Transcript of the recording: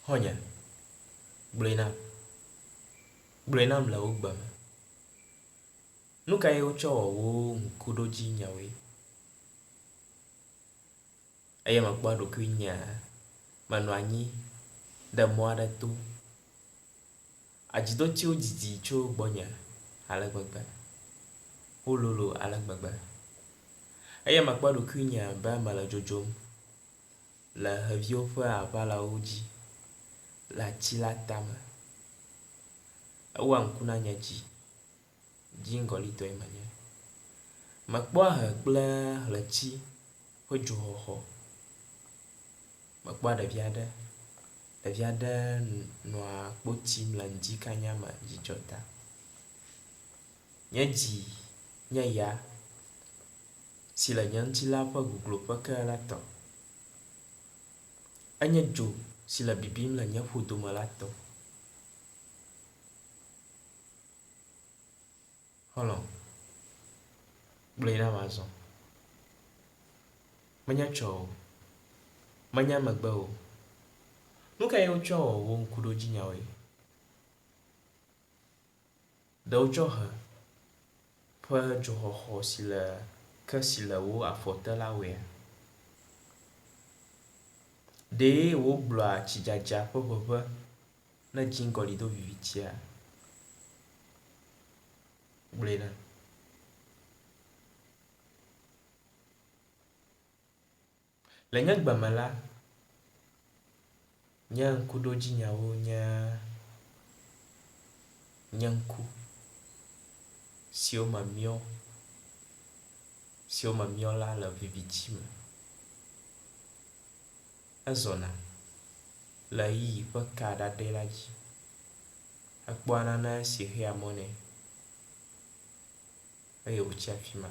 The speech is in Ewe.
Xɔ̃nye, gblɔe nam. Gblɔe nam le wò gbe me. Nu kae wotsɔ wɔ wò ŋkuɖodzinyawoe? Eye mekpɔa ɖokuinye menɔ anyi ɖe mɔ aɖe to. Adzidotiwo didi tso gbɔnye ale gbegbe. Wololo ale gbegbe. Eye mekpɔ ɖokuinye be mele dzodzom le xeviwo ƒe aʋalawo dzi le ati la tame. Ewɔa ŋku na nye dzi. Dziŋgɔlitɔe menye. Mekpɔa ʋe kple ɣleti ƒe dzoxɔxɔ. Mekpɔa ɖevi aɖe, ɖevi aɖe nɔa kpo tim le ŋdi kanya me dzidzɔ ta. Nye dzi nye ya si le nye ŋutilã ƒe gugloƒe ke la tɔ. Enye dzo si le bibim le nye ƒodome la tɔ. Xɔlɔ̃, gblɔe nam azɔ. Menye tsɔ o, menye megbe o. Nu kae wotsɔ wɔ wò ŋkuɖodzinyawoe? Ɖe wotsɔ he ƒe dzoxɔxɔ si le ke si le wò afɔ te la wɔea? Ɖe wogblɔa tsidzadza ƒe ʋeʋẽ ne dziŋgɔli do vivitia? Gblɔe nam. Le nye gbe me la, nye ŋkuɖodzinyawo nye nye ŋku siwo me miɔ, siwo me miɔ la le viviti me. Ezɔna le ɣeyiɣi ƒe ka ɖaɖɛ la dzi. Ekpɔa nane si xea mɔ nɛ eye wòtsia afi ma.